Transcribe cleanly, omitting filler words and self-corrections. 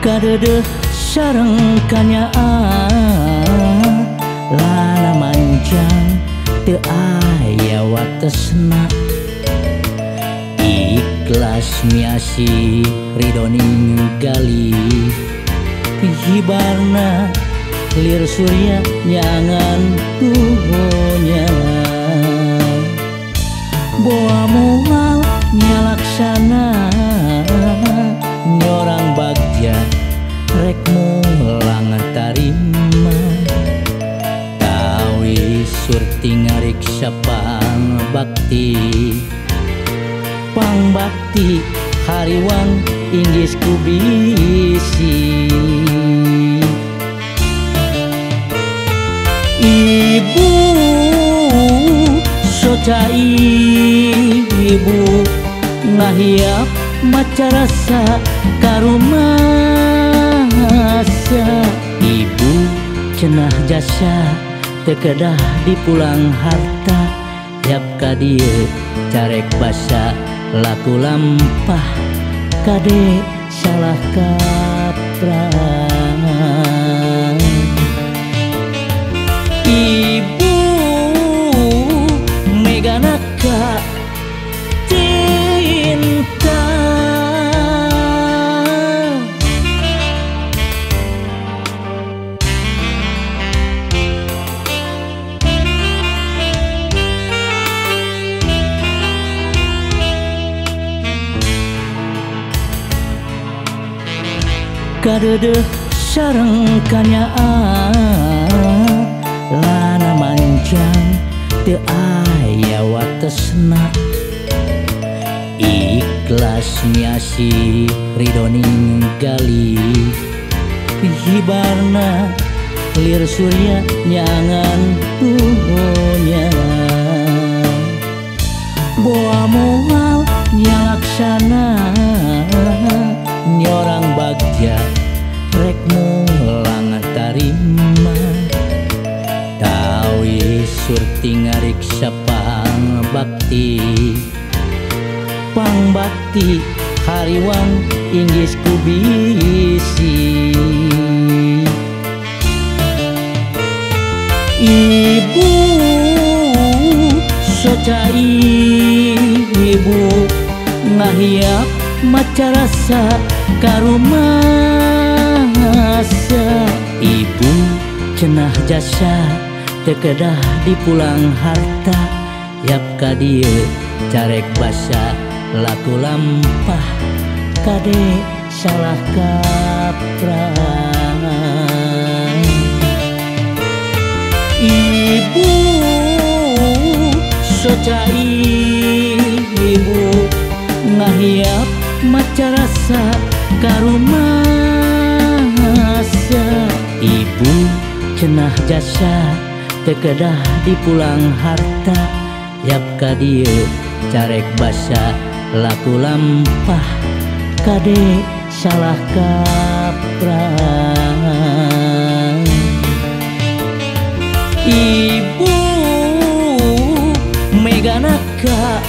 Kadeudeut sareng kanyaah lana manjang teu aya watesna. Ikhlas miasi ridho ninggali hibarna lir surya nyangan tuhonya. Boa moal nyalaksana nyorang bagja rek mulang tarima. Tawi surti ngariksa pangbakti, pangbakti hariwang inggis ku bisi. Ibu soca ibu ngahiap maca rasa karumasa. Ibu cenah jasa teu kedah dipulang harta. Yap ka dieu carek basa laku lampah kade salah kaprah. Ibu meganaka cinta. Kadeudeut sareng kanyaah lana manjang teu aya watesna. Ikhlas miasi ridho ninggali hibarna lir surya nyangan tuhonya. Boa moal nyalaksana nyorang bagja rek mulang tarima. Tawi surti ngariksa pangbakti, pangbakti hariwang inggis ku bisi. Ibu soca ibu ngahiap maca rasa karumasa. Ibu cenah jasa teu kedah dipulang harta. Yap ka dieu carek basa laku lampah kade salah kaprah. Ibu soca ibu ngahiap maca rasa karumasa. Ibu cenah jasa teu kedah dipulang harta. Yap ka dieu carek basa laku lampah kade salah kaprah. Ibu meganaka.